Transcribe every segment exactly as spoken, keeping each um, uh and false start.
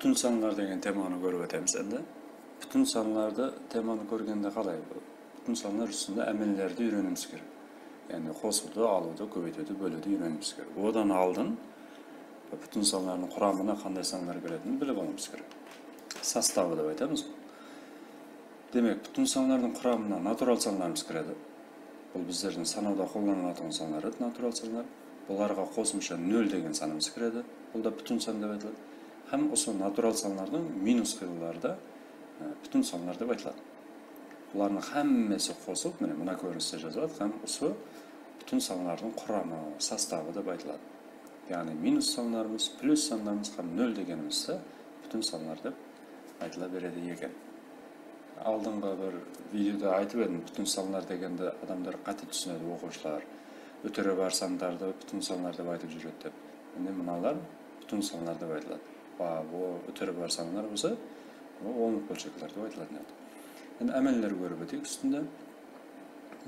Pútin sanlar degen temanı kórip ótemiz endi. Pútin sanlardı temanı kórgende qalay? Pútin sanlar ústinde ámellerdi úyreniwimiz kerek. Yaǵnıy qosıwdı, alıwdı, kóbeytiwdi, bóliwdi úyreniwimiz kerek. Odan aldın pútin sanlardıń quramına qanday sanlar kiretin bilip alıwımız kerek. Sostavı dep aytamız. Demek, pútin sanlardıń quramına natural sanlarımız kiredi. Bul bizlerdiń sanawda qollanılatuǵın sanlar edi, natural sanlar. Bularǵa qosımsha nol degen sanımız kiredi. Bul da pútin san dep aytıladı. Hám usı natural sanlardıń minus qıylıları da, e, pútin sanlar dep aytıladı. Bulardıń hámmesi qosılıp, mine, mına kóriniste jazıladı hám usı pútin sanlardıń quramı, sostavı dep aytıladı. Yaǵnıy minus sanlarımız, plyus sanlarımız hám nol degenimizdi pútin sanlar dep aytıla beredi eken. Aldınǵı bir videoda aytıp edim, pútin sanlar degende adamlar qáte túsinedi, oqıwshılar. Útiri bar sanlardı pútin sanlar dep aytıp júredi dep. Mine, mınalar pútin sanlar dep aytıladı. Ba, o útiri bar sanlar bolsa, o onlıq bólshekler dep aytıladı. Endi ámelleri kórip óteyik ústinde.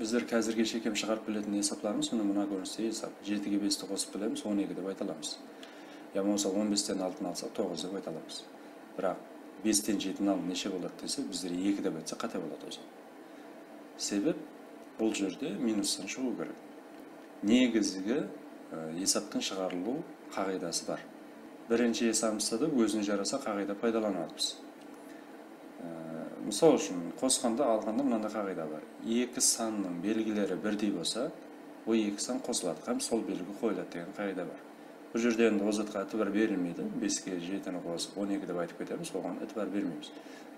Bizler házirge shekem shıǵarıp biletin esaplarımız, mine, mına kóriniste esap. Jetige besti qosıp bilemiz, on eki dep ayta alamız. Ya bolmasa on besten altını alsaq, toǵız dep ayta alamız. Biraq besten jetini al, neshe boladı dese, bizler eki dep aytsaq, qáte boladı osı. Sebep bul jerde minustan shıǵıw kerek. Negizgi, e, esaptıń shıǵarılıw qaǵıydası bar. Birinshi esabımızda da ózine jarasa qaǵıyda paydalanamız. E, mısal ushın, qosqanda, alǵanda mınanday qaǵıyda bar. Eki sannıń belgileri birdey bolsa, bul eki san qosıladı hám sol belgi qoyıladı degen qaǵıyda bar. Bul jerde endi ol zatqa itibar berilmeydi. Beske jetini qosıp, on eki dep aytıp ketemiz, oǵan itibar bermeymiz.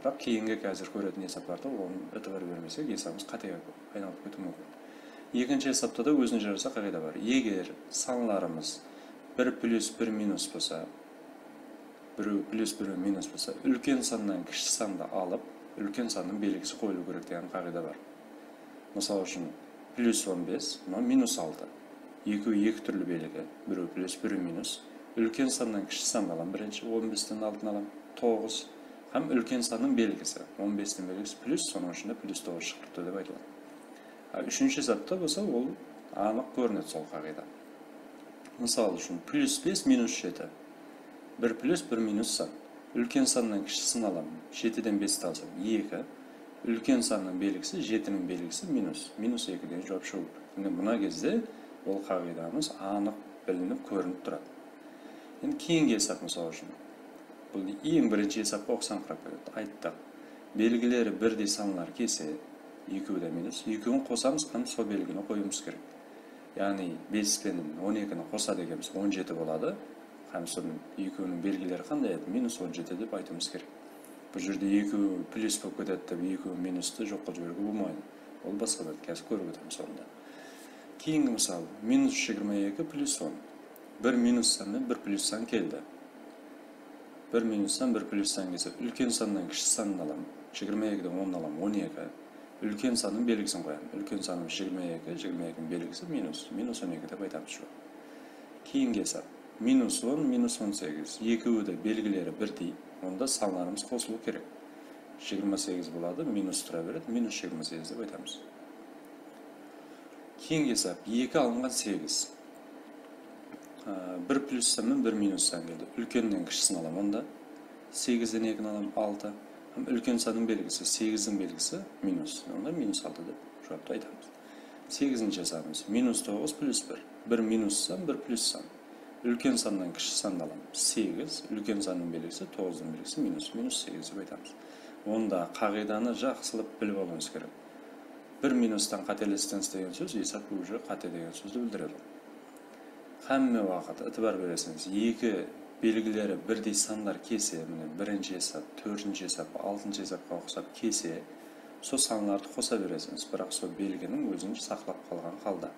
Biraq keyingi házir kóretin esaplarda oǵan itibar bermesek, esabımız qátege aynalıp ketiwi múmkin. Ekinshi esapta da ózine jarasa qaǵıyda bar. Eger sanlarımız bir plyus bir minus bolsa, birew plyus, birew minus bolsa, úlken sannan kishi sandı alıp, úlken sannıń belgisi qoyılıw kerek degen qaǵıyda bar. Mısal ushın, plyus on bes, mına minus altı. Ekewi eki túrli belgi, birew plyus, birew minus. Úlken sannan kishi sandı alam birinshi, on besten altını alam, toǵız. Hám úlken sannıń belgisi, on bestiń belgisi plyus, sonıń ishinde plyus toǵız shıǵıp turıptı dep aytıladı. A, úshinshi esapta bolsa ol anıq kórinedi sol qaǵıyda. Mısal ushın, plyus bes minus jeti. Bir plyus bir minus san. Úlken sannan kishisin alaman. Jetiden besti alsam, eki. Úlken sannıń belgisi, jetiniń belgisi minus. Minus eki degen juwap shıǵıw kerek. Mine, mına gezde ol qaǵıydamız anıq bilinip, kórinip turadı. Endi keyingi esap, mısal ushın. Bul eń birinshi esapqa uqsańqırap ketedi. Ayttıq. Belgileri birdey sanlar kelse, ekewi de minus, ekewin qosamız hám sol belgini qoyıwımız kerek. Yaǵnıy bes penen on ekini qosadı ekenbiz, on jeti boladı. Hám sonıń ekewiniń belgileri qanday edi? Minus on jeti dep aytıwımız kerek. Bul jerde ekewi plyus bolıp ketedi dep, ekewi minustı joqqa jiberiwge bolmaydı. Ol basqa zat, házir kórip ótemiz sonda. Keyingi mısal, minus jigirma eki plyus on. Bir minus san menen bir plyus san keldi. Bir minus san, bir plyus san kelse, úlken sannan kishi sandı alam. Jigirma ekiden ondı alam, on eki. Úlken sannıń belgisin qoyamız. Úlken sanımız jigirma eki, jigirma ekiniń belgisi minus, minus on eki dep aytamız. Keyingi esap. Minus on, minus on segiz. Ekewi de belgileri birdey. Onda sanlarımız qosılıwı kerek. Jigirma segiz boladı, minus tura beredi, minus jigirma segiz dep aytamız. Keyingi esap, eki alınǵan segiz. Á, bir plyus san menen bir minus san keldi. Úlkennen kishisin alaman onda. Segizden ekini alaman, altı. Hám úlken sannıń belgisi, segizdiń belgisi minus. Onda minus altı dep juwaptı aytamız. Segizinshi esabımız, minus toǵız plyus bir. Bir minus san, bir plyus san. Úlken sannan kishi sandı alaman. Segiz, úlken sannıń belgisi, toǵızdıń belgisi minus. Minus segiz dep aytamız. Onda qaǵıydanı jaqsılap bilip alıwıńız kerek. Bir minustan qátelesseńiz degen sóz, esap уже qáte degen sózdi bildiredi. Hámme waqıt itibar beresińiz. Eki belgileri birdey sanlar kelse, mine, birinshi esap, tórtinshi esap, altınshı esapqa uqsap kelse, sol sanlardı qosa beresińiz. Biraq sol belginiń ózin saqlap qalǵan halda.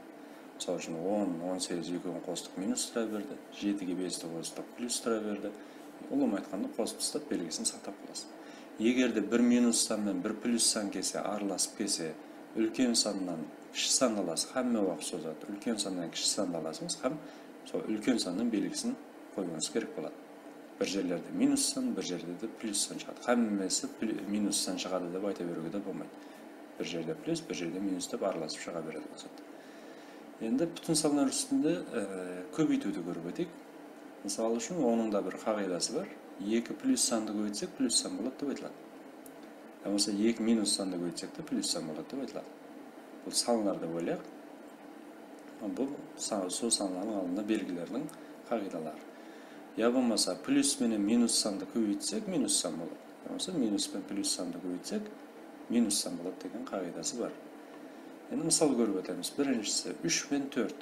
Mısal ushın, on, on segiz ekewin qostıq, minus tura berdi. Jetige besti qostıq, plyus tura berdi. Ulıwma aytqanda, qosıp taslap, belgisin saqlap qalasız. Eger de bir minus san menen bir plyus san kelse, aralasıp kelse, úlken sannan kishi sandı alasız, hámme waqıt sozat. Úlken sannan kishi sandı alasıńız hám sol úlken sannıń belgisin qoyıwıńız kerek boladı. Bir jerlerde minus san, bir jerde de plyus san shıǵadı. Hámmesi pli-, minus san shıǵadı dep ayta beriwge de bolmaydı. Bir jerde plyus, bir jerde minus dep aralasıp shıǵa beredi ol zat. Endi pútin sanlar ústinde, e, kóbeytiwdi kórip óteyik. Mısal ushın, onıń da bir qaǵıydası bar. Eki plyus sandı kóbeytsek, plyus san boladı dep aytıladı. Ya bolmasa eki minus sandı kóbeytsek te, plyus san boladı dep aytıladı. Bul sanlardı oylayıq. Bul san, sol sanlardıń aldında belgilerdiń qaǵıydaları. Ya bolmasa plyus penen minus sandı kóbeytsek, minus san boladı. Ya bolmasa minus penen plyus sandı kóbeytsek, minus san boladı degen qaǵıydası bar. Endi mısal kórip ótemiz. Birinshisi, úsh penen tórt.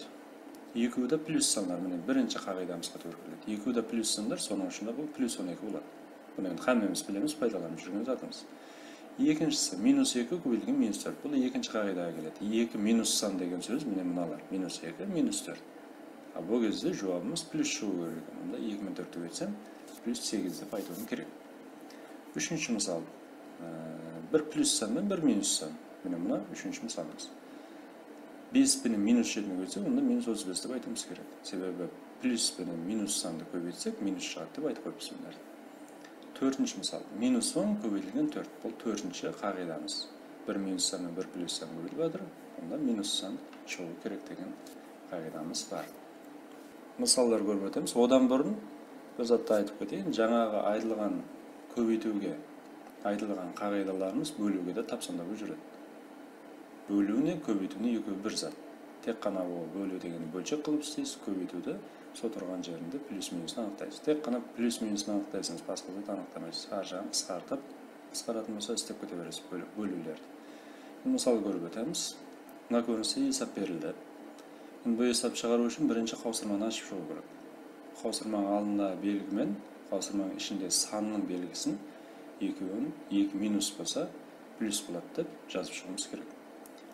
Ekewi de plyus sanlar, mine, birinshi qaǵıydamızǵa tuwrı keledi. Ekewi de plyus sanlar, sonıń ushın da bul plyus on eki boladı. Bunı endi hámmemiz bilemiz, paydalanıp júrgen zatımız. Ekinshisi, minus eki kóbeytilgen minus tórt. Bul ekinshi qaǵıydaǵa keledi. Eki minus san degen sóz, mine, mınalar. Minus eki, minus tórt. A, bul gezde juwabımız plyus shıǵıw kerek eken. Onda eki menen tórtti kóbeytsem, plyus segiz dep aytıwım kerek. Úshinshi mısal. Ee, bir plyus san menen bir minus san. Mine, mına úshinshi mısalımız. Bes penen minus jetini kóbeytsek, onda minus otız bes dep aytıwımız kerek. Sebebi plyus penen minus sandı kóbeytsek, minus shıǵadı dep aytıp qoyıppız bunlardı. Tórtinshi mısal. Minus on kóbeytilgen tórt. Bul tórtinshi qaǵıydamız. Bir minus san menen bir plyus san kóbeytilip atır. Onda minus san shıǵıwı kerek degen qaǵıydamız bar. Mısallar kórip ótemiz. Odan burın bir zattı aytıp keteyin. Jańaǵı aytılǵan kóbeytiwge aytılǵan qaǵıydalarımız bóliwge de tapsanda bolıp júredi. Bóliw ne, kóbeytiw ne, ekewi bir zat. Tek ǵana ol bóliw degendi bólshek qılıp isleysiz, kóbeytiwdi sol turǵan jerinde plyus minusın anıqtaysız. Tek ǵana plyus minusın anıqtaysız, basqa zat anıqtamaysız. Hár jaǵın qısqartıp, qısqaratın bolsa islep kete beresiz bóli-, bóliwlerdi. Mısal kórip ótemiz. Mına kóriniste esap berildi. Endi bul esap shıǵarıw ushın birinshi qawsırmanı ashıp shıǵıw kerek. Qawsırmanıń aldındaǵı belgi menen qawsırmanıń ishindegi sannıń belgisin ekewin, eki minus bolsa, plyus boladı dep jazıp shıǵıwımız kerek.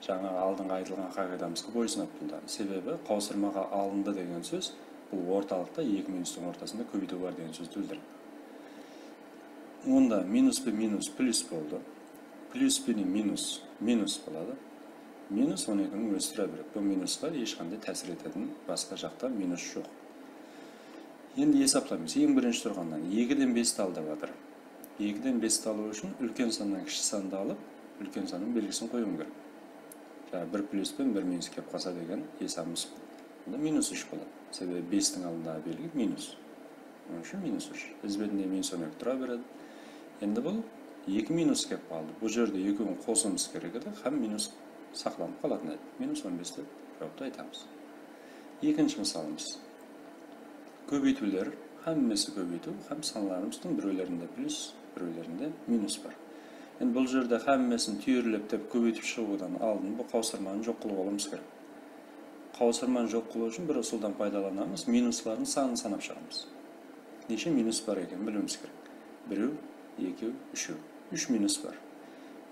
Jańaǵı aldınǵı aytılǵan qaǵıydamızǵa boysınıp bul da. Sebebi qawsırmaǵa alındı degen sóz bul ortalıqta eki minustıń ortasında kóbeytiw bar degen sózdi bildiredi. Onda minus penen minus plyus boldı. Plyus penen minus, minus boladı. Minus on ekiniń ózi tura beredi. Bul minusqa hesh qanday tásir etetin basqa jaqta minus joq. Endi esaplaymız. Eń birinshi turǵannan ekiden besti al dep atır. Ekiden besti alıw ushın úlken sannan kishi sandı alıp, úlken sannıń belgisin qoyıwım kerek. Jańa bir plyus penen bir minus kelip qalsa degen esabımız bul. Bunda minus úsh boladı. Sebebi bestiń aldındaǵı belgi minus. Onıń ushın minus úsh. Iz betinde minus on eki tura beredi. Endi bul eki minus kelip qaldı. Bul jerde ekewin qosıwımız kerek edi, hám minus saqlanıp qalatın edi. Minus on bes dep juwaptı aytamız. Ekinshi mısalımız. Kóbeytiwler, hámmesi kóbeytiw hám sanlarımızdıń birewlerinde plyus, birewlerinde minus bar. Endi bul jerde hámmesin túyirlep dep kóbeytip shıǵıwdan aldın bul qawsırmanı joq qılıp alıwımız kerek. Qawsırmanı joq qılıw ushın bir usıldan paydalanamız, minuslardıń sanın sanap shıǵamız. Neshe minus bar ekenin biliwimiz kerek. Birew, ekew, úshew. Úsh minus bar.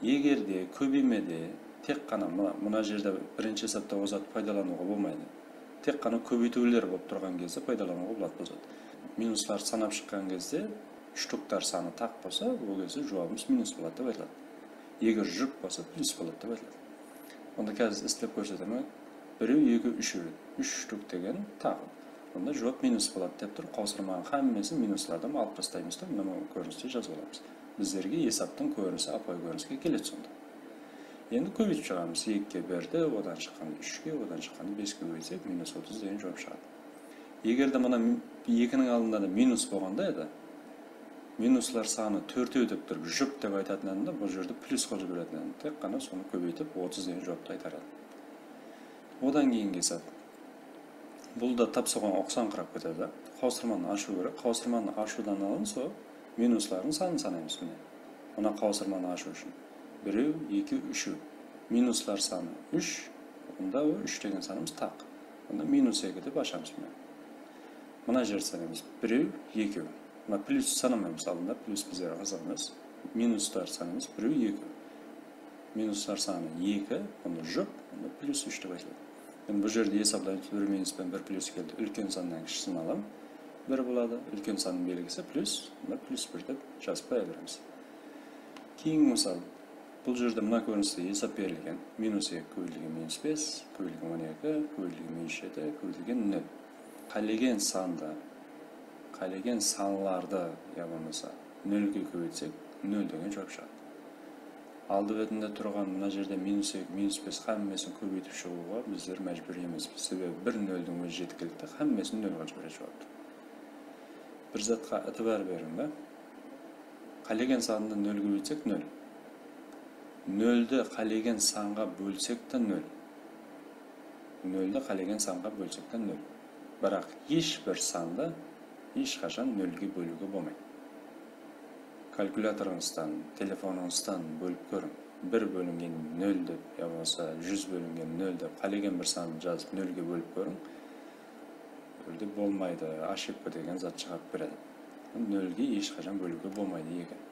Eger de kóbeymede tek ǵana mına, mına jerde birinshi esapta ol zattı paydalanıwǵa bolmaydı. Tek ǵana kóbeytiwler bolıp turǵan gezde paydalanıwǵa boladı bul zat. Minuslardı sanap shıqqan gezde shtuktar sanı taq bolsa, ol gezde juwabımız minus boladı dep aytıladı. Eger jup bolsa, plyus boladı dep aytıladı. Onda házir islep kórsetemen. Birew, ekew, úshew, úsh shtuk degen taq. Onda juwap minus boladı dep tur. Qawsırmanıń hámmesin minuslardan alıp taslaymız da, mına kóriniste jazıp alamız. Bizlerge esaptıń kórinisi ápiwayı kóriniske keledi sonda. Endi kóbeytip shıǵamız. Ekige birdi, odan shıqqanda úshke, odan shıqqanda beske kóbeytsek, minus otız degen juwap shıǵadı. Eger de mına mi-, ekiniń aldında da minus bolǵanda edi, minuslar sanı tórtew dep turıp, jup dep aytatın edim de, bul jerde plyus qılıp jiberetin edim. Tek ǵana sonı kóbeytip, otız degen juwaptı aytar edim. Odan keyingi esap. Bul da tap soǵan uqsańqırap ketedi. Qawsırmanı ashıw kerek. Qawsırmanı ashıwdan aldın sol minuslardıń sanın sanaymız, mine. Mına qawsırmanı ashıw ushın. Birew, ekew, úshew. Minuslar sanı úsh. Onda ol úsh degen sanımız taq. Onda minus eki dep ashamız, mine. Mına jerdi sanaymız. Birew, ekew. Mına plyus sanamaymız aldında, plyus bizlerge qızıq emes. Minuslar sanaymız. Birew, ekew. Minuslar sanı eki, onda jup, onda plyus úsh dep aytıladı. Endi bul jerde esaplaymız, bir minus penen bir plyus keldi. Úlken sannan kishisin alam, bir boladı. Úlken sannıń belgisi plyus, onda plyus bir dep jazıp qoya beremiz. Keyingi mısal. Bul jerde mına kóriniste esap berilgen. Minus eki kóbeytilgen minus bes, kóbeytilgen on eki, kóbeytilgen minus jeti, kóbeytilgen nol. Qálegen sandı, qálegen sanlardı ya bolmasa nolge kóbeytsek, nol degen juwap shıǵadı. Aldı betinde turǵan mına jerde minus eki, minus bes hámmesin kóbeytip shıǵıwǵa bizler májbúr emespiz. Sebebi bir noldiń ózi jetkilikti, hámmesin nol qılıp jiberedi juwaptı. Bir zatqa itibar beriń da. Qálegen sandı nolge bólsek, nol. Noldi qálegen sanǵa bólsek te, nol. Noldi qálegen sanǵa bólsek te, nol. Biraq hesh bir sandı hesh qashan nolge bóliwge bolmaydı. Kalkulyatorıńızdan, telefonıńızdan bólip kóriń. Bir bólingen nol dep, ya bolmasa júz bólingen nol dep, qálegen bir sandı jazıp nolge bólip kóriń. Bul bolmaydı, oshibka degen zat shıǵarıp beredi. Nolge hesh qashan bóliwge bolmaydı eken.